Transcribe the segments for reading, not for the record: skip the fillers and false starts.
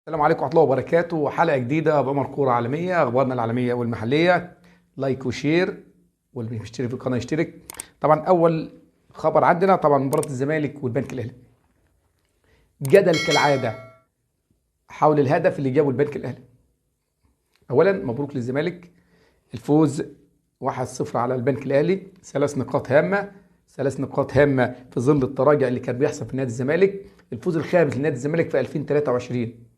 السلام عليكم ورحمة الله وبركاته. حلقة جديدة بعمر كورة عالمية، اخبارنا العالمية والمحليه. like و share، واللي مش مشترك في القناة يشترك. طبعا اول خبر عندنا طبعا مباراة الزمالك والبنك الاهلي. جدل كالعادة حول الهدف اللي جابه البنك الاهلي. اولا مبروك للزمالك الفوز 1-0 على البنك الاهلي، 3 نقاط هامة، 3 نقاط هامة في ظل التراجع اللي كان بيحصل في نادي الزمالك. الفوز الخامس لنادي الزمالك في 2023.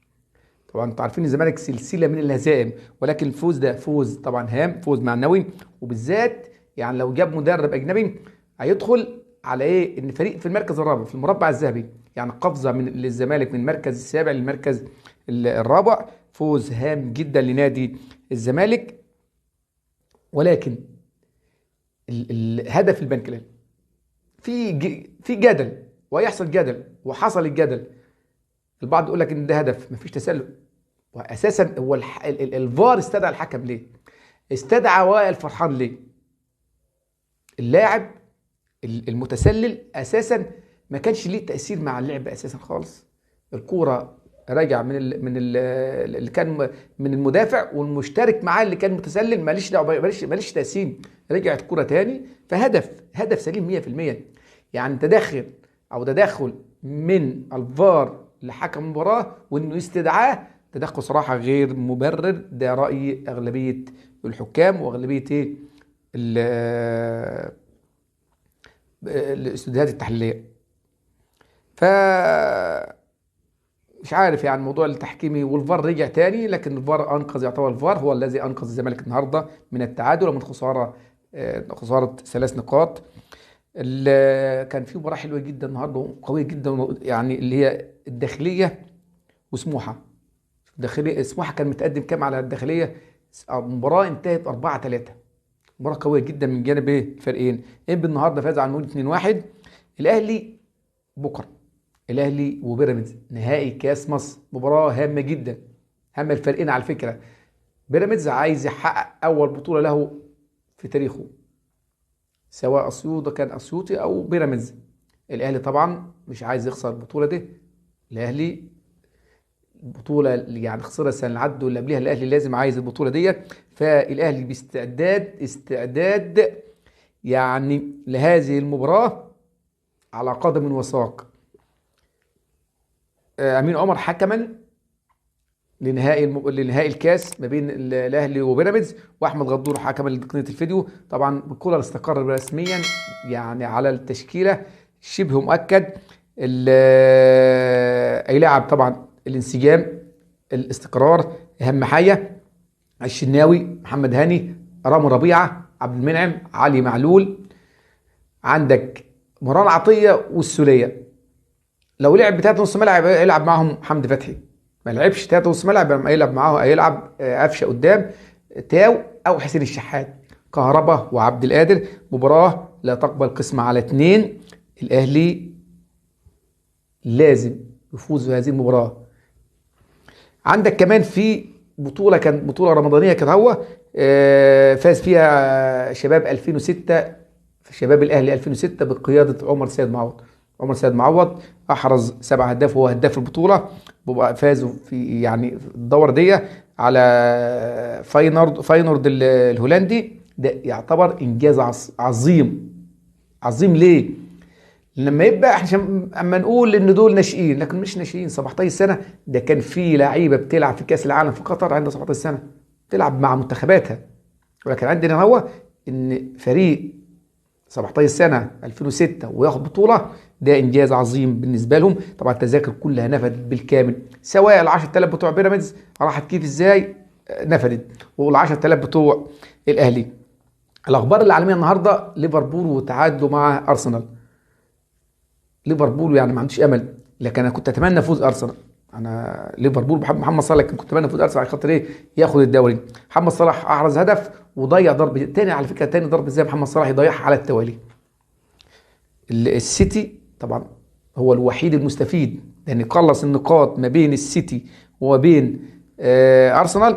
طبعا انتوا عارفين الزمالك سلسلة من الهزائم، ولكن الفوز ده فوز طبعا هام، فوز معنوي، وبالذات يعني لو جاب مدرب اجنبي هيدخل على ايه؟ ان فريق في المركز الرابع في المربع الذهبي، يعني قفزه من للزمالك من المركز السابع للمركز الرابع. فوز هام جدا لنادي الزمالك. ولكن الهدف البنك الاهلي في جدل، ويحصل جدل، وحصل الجدل. البعض يقول لك ان ده هدف مفيش تسلل، واساسا هو الفار استدعى الحكم ليه؟ استدعى وائل فرحان ليه؟ اللاعب المتسلل اساسا ما كانش ليه تاثير مع اللعب اساسا خالص. الكورة راجع من ال من ال اللي كان من المدافع، والمشترك معاه اللي كان متسلل ماليش دعوه، ماليش تاثير، رجعت كورة تاني، فهدف، هدف سليم 100%. يعني تدخل او تدخل من الفار لحكم المباراة وانه يستدعاه تدخل صراحة غير مبرر. ده راي اغلبية الحكام واغلبيه ايه الاستوديوهات التحليلية. ف مش عارف يعني الموضوع التحكيمي، والفار رجع تاني، لكن الفار انقذ، يعتبر الفار هو الذي انقذ الزمالك النهارده من التعادل ومن خسارة 3 نقاط. كان في مباراة حلوة جدا النهارده وقويه جدا، يعني اللي هي الداخلية وسموحه. الداخلية سموحه كان متقدم كام على الداخلية؟ المباراة انتهت 4-3، مباراة قوية جدا من جانب ايه الفريقين. انبي النهارده فاز على المول 2-1. الاهلي بكره، الاهلي وبيراميدز نهائي كاس مصر، مباراة هامة جدا، هامة الفريقين على فكرة. بيراميدز عايز يحقق اول بطوله له في تاريخه، سواء اسيوط كان اسيوطي او بيراميدز. الاهلي طبعا مش عايز يخسر البطولة دي. الاهلي بطوله يعني خسرها السنة اللي عدت واللي قبلها، الاهلي لازم عايز البطولة دي. فالاهلي باستعداد، استعداد يعني لهذه المباراة على قدم وساق. امين عمر حكما لنهائي الكاس ما بين الاهلي وبيراميدز، واحمد غدور حكما لتقنيه الفيديو. طبعا كولر استقر رسميا يعني على التشكيلة شبه مؤكد. هيلاعب طبعا الانسجام، الاستقرار اهم حاجة، الشناوي، محمد هاني، رامي ربيعة، عبد المنعم، علي معلول، عندك مروان عطية والسوليه. لو لعب بتلاتة نص ملعب يلعب معاهم حمدي فتحي، ما لعبش 3 نص ملعب يلعب معاه، هيلعب قفشه قدام تاو او حسين الشحات، كهربا وعبد القادر. مباراة لا تقبل قسمه على 2. الاهلي لازم يفوز في هذه المباراة. عندك كمان في بطوله، كان بطوله رمضانيه كده هو فاز فيها شباب 2006، شباب الاهلي 2006 بقيادة عمر سيد معوض. عمر سيد معوض احرز 7 اهداف وهو هداف البطولة. فازوا في يعني الدورة دي على فاينورد الهولندي. ده يعتبر انجاز عظيم. عظيم ليه؟ لما يبقى احنا اما نقول ان دول ناشئين، لكن مش ناشئين، 17 سنة. ده كان في لعيبة بتلعب في كاس العالم في قطر عندها 17 سنة بتلعب مع منتخباتها، ولكن عندنا هو ان فريق 17 سنة 2006 وياخد بطوله، ده انجاز عظيم بالنسبة لهم. طبعا التذاكر كلها نفدت بالكامل، سواء ال 10000 بتوع بيراميدز راحت كيف ازاي نفدت، وال 10000 بتوع الاهلي. الاخبار العالمية النهارده، ليفربول وتعادلوا مع ارسنال. ليفربول يعني ما عندوش امل، لكن انا كنت اتمنى فوز ارسنال. انا ليفربول بحب محمد صلاح، لكن كنت اتمنى فوز ارسنال عشان خاطر ايه؟ ياخد الدوري. محمد صلاح احرز هدف وضيع ضربه تاني، على فكرة تاني ضربه زي محمد صلاح يضيعها على التوالي. السيتي طبعا هو الوحيد المستفيد، لان قلص النقاط ما بين السيتي وبين ارسنال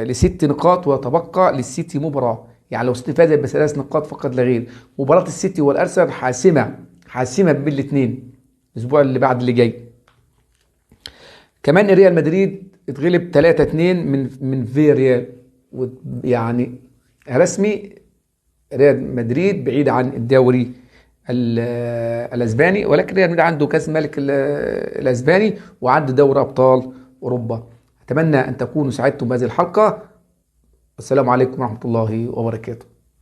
ل6 نقاط، ويتبقى للسيتي مباراة. يعني لو السيتي فاز ب3 نقاط فقط لا غير. مباراة السيتي والارسنال حاسمة، حاسمة بين الاثنين الاسبوع اللي بعد اللي جاي. كمان ريال مدريد اتغلب 3-2 من فياريال، يعني رسمي ريال مدريد بعيد عن الدوري الاسباني، ولكن ريال مدريد عنده كاس الملك الاسباني وعنده دوري ابطال اوروبا. اتمنى ان تكونوا سعدتم بهذه الحلقة، والسلام عليكم ورحمة الله وبركاته.